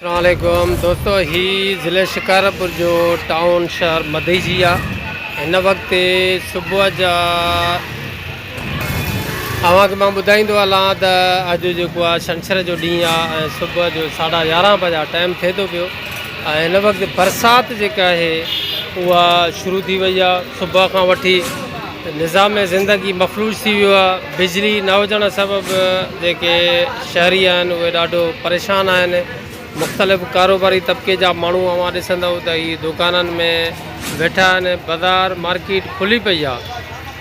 السلام عليڪم دوستو هي ضلعي شڪارپور جو ٽائون شهر مدئجي آ هن وقت صبح جا اوهان کي مان ٻڌائيندو هلان ته اڄ جيڪو آ ڇنڇر جو ڏينهن آ ۽ صبح جو ساڍا يارهن بجا ٽائيم ٿئي ٿو پيو ۽ هن وقت برسات جيڪا آهي اها شروع ٿي وئي آ صبح کان وٺي نظام زندگي مفلوج ٿي ويو آ بجلي نه هجڻ سبب جيڪي شهري آهن اهي ڏاڍو پريشان آهن مختلف ڪاروباري طبقي جا ماڻهو اوهان ڏسندؤ ته هي دوڪانن ۾ ويٺا آهن بازار مارڪيٽ کلي پئي آ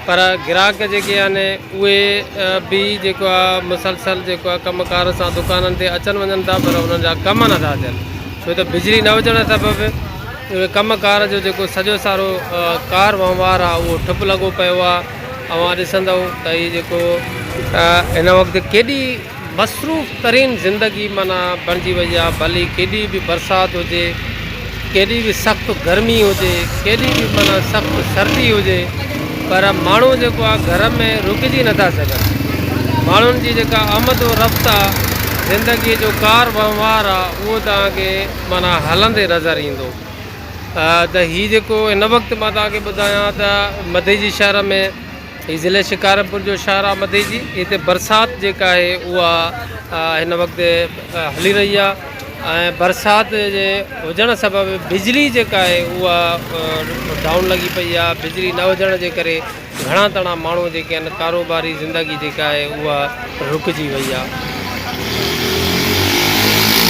پر گراهڪ جيڪي آهن اهي به جيڪو آ مسلسل جيڪو آ ڪم ڪار سان دوڪانن تي اچن وڃن ٿا پر انهن جا ڪم نٿا ٿين ڇو ته بجلي نه هجڻ سبب اهي ڪم ڪار جو جيڪو سڄو سارو ڪار وهنوار آ اهو ٺپ لڳو پيو آ. اوهان ڏسندؤ ته هي جيڪو هن وقت ڪيڏي مصروف ترين زندگي معنيٰ بڻجي وئي آهي ڀلي ڪيڏي به برسات هجي ڪيڏي به سخت گرمي هجي ڪيڏي به معنيٰ سخت سردي هجي پر ماڻهو جيڪو آهي گهر ۾ رڪجي نٿا سگهن ماڻهن جي جيڪا آمد و رفت آهي زندگي جو ڪار وهنوار آهي اهو توهان کي معنيٰ هلندي نظر ايندو. ته هي جيڪو هن وقت مان توهان کي ٻڌايان ته مدئجي شهر ۾ هي ضلعي شڪارپور جو شهر آهي مدئجي هتي برسات جيڪا آهي اها هن وقت هلي رهي آهي ۽ برسات جي هجڻ سبب بجلي جيڪا آهي اها ڊائون لڳي پئي آهي بجلي نه هجڻ جي ڪري گهڻا تڻا ماڻهو جيڪي آهن ڪاروباري زندگي جيڪا آهي اها رڪجي وئي آهي.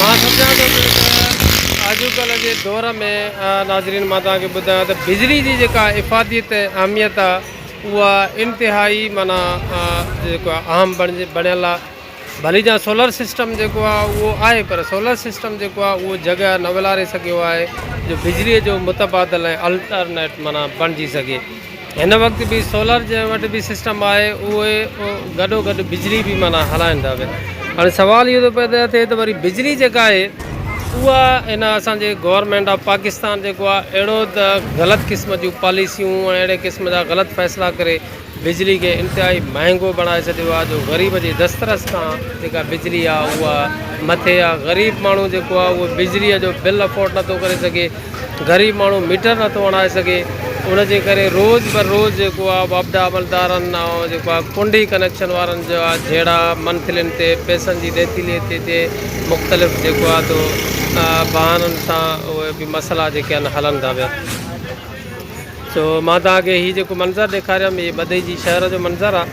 مان سمجهان ٿو پيو ته اڄڪلهه جي دور ۾ ناظرين مان توهان کي ٻڌايان ته بجلي جي جيڪا افاديت ۽ اهميت آهي اها انتهائي معنيٰ جيڪو آهي اهم بڻجي بڻيل آهي. ڀلي جا سولر سسٽم جيڪو آهي اهو آهي پر سولر سسٽم جيڪو آهي اهو جڳهه نه ولاري سگهيو آهي جو بجلي جو متبادل ۽ الٽرنيٽ معنيٰ بڻجي سگهي هن وقت به سولر جنهن وٽ به سسٽم آهي اهي گڏو گڏ بجلي به معنيٰ هلائن ٿا پيا هاڻي سوال اهو ٿو پيدا ٿئي ته وري بجلي جيڪا آهي اها هن اسانجي گورنمينٽ آف پاڪستان جيڪو آهي اهڙو ته غلط قسم جون پاليسيون ۽ اهڙي قسم جا غلط فيصلا ڪري بجلي کي انتهائي مهانگو بڻائي ڇڏيو آهي جو غريب جي دسترس کان جيڪا بجلي آهي اها مٿي آهي غريب ماڻهو جيڪو آهي اهو بجلي جو بل افورڊ نٿو ڪري سگهي غريب ماڻهو ميٽر نٿو هڻائي سگهي ان جي ڪري روز بر روز جيڪو آهي واپڊا عملدارن ۽ جيڪو آهي ڪنڊي ڪنيڪشن وارن جا جهيڙا منٿلين تي پئسن جي ڏيتي ليتي تي مختلف جيڪو آهي تو بهانن سان اهي به مسئلا جيڪي آهن هلن ٿا پيا. سو مان توهان کي هي جيڪو منظر ڏيکاريم هي بدئي جي شهر جو منظر آ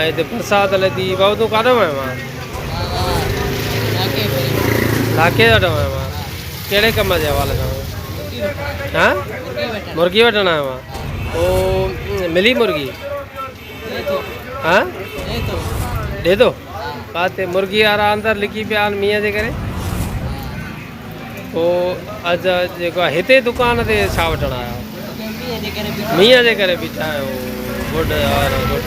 ۽ هتي برسات هلي ٿي. بابو تون ڪاڏو آيو آهين؟ لاکي وٽ آيو آهيان. ڪهڙي ڪم جي حوالي سان آيو ها؟ مرغي وٺڻ آيو آهيان. پوء ملي مرغي؟ ها؟ ڏي ٿو؟ ڪاٿي مرغي وارا اندر لڪي پيا آهن مينهن جي ڪري. پوء اڄ جيڪو آهي هتي دڪان تي ڇا وٺڻ آيا آهيو؟ مينهن جي ڪري بيٺا آهيو. گڊ يار گڊ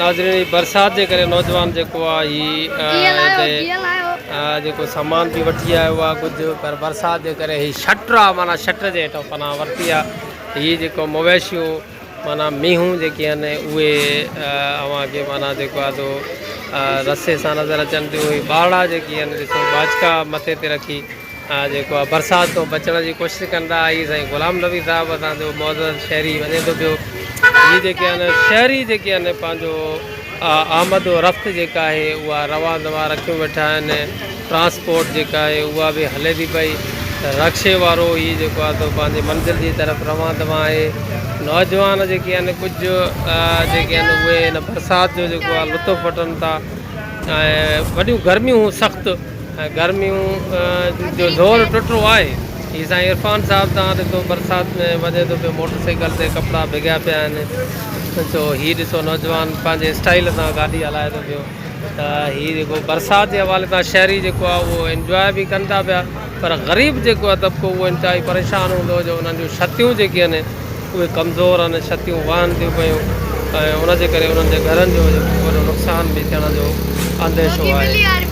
ناظرين هي برسات جي ڪري نوجوان جيڪو آهي هي هتي جيڪو سامان به وٺي آيو آهي ڪجهه پر برسات جي ڪري هي شٽر آهي معنيٰ شٽر جي هيٺان پناهه ورتي آهي هي جيڪو مويشيون معنيٰ مينهون جيڪي آهن اهي اوهان کي معنيٰ جيڪو آهي سو رسي سان نظر اچن ٿيون. هي ٻارڙا جيڪي آهن ڏسو ٻاچڪا مٿي تي رکي جيڪو آهي برسات کان بچڻ جي ڪوشش ڪن ٿا. هي سائين غلام نبي صاحب اسان جو معزز شهري وڃي ٿو پيو. هي جيڪي آهن شهري جيڪي آهن پنهنجو آمد و رفت جيڪا آهي اها روان دوان رکيون ويٺا آهن. ٽرانسپورٽ جيڪا آهي اها به هلي ٿي پئي. رڪشي وارو هي جيڪو آهي سو پنهنجي منزل جي طرف روان دوان آهي. نوجوان جيڪي آهن ڪجهه جيڪي آهن اهي هن برسات جو جيڪو آهي لطف وٺن ٿا ۽ وڏيون گرميون هون سخت ۽ گرميون جو زور ٽٽو آهي. هي سائين عرفان صاحب تان ڏسو برسات ۾ وڃي ٿو پيو موٽر سائيڪل تي ڪپڙا ڀڳيا پيا آهن. سو هي ڏسو نوجوان پنهنجي اسٽائيل سان گاڏي هلائي ٿو پيو. ته هي جيڪو برسات جي حوالي سان شهري جيڪو آهي اهو انجواء به ڪن ٿا پيا پر غريب جيڪو آهي طبقو اهو انتهائي پريشان هوندو جو انهن جون ڇتيون جيڪي آهن اهي ڪمزور آهن ڇتيون وهن ٿيون پيون ۽ ان جي ڪري انهن جي گهرن جو جيڪو وڏو نقصان به ٿيڻ جو انديشو آهي.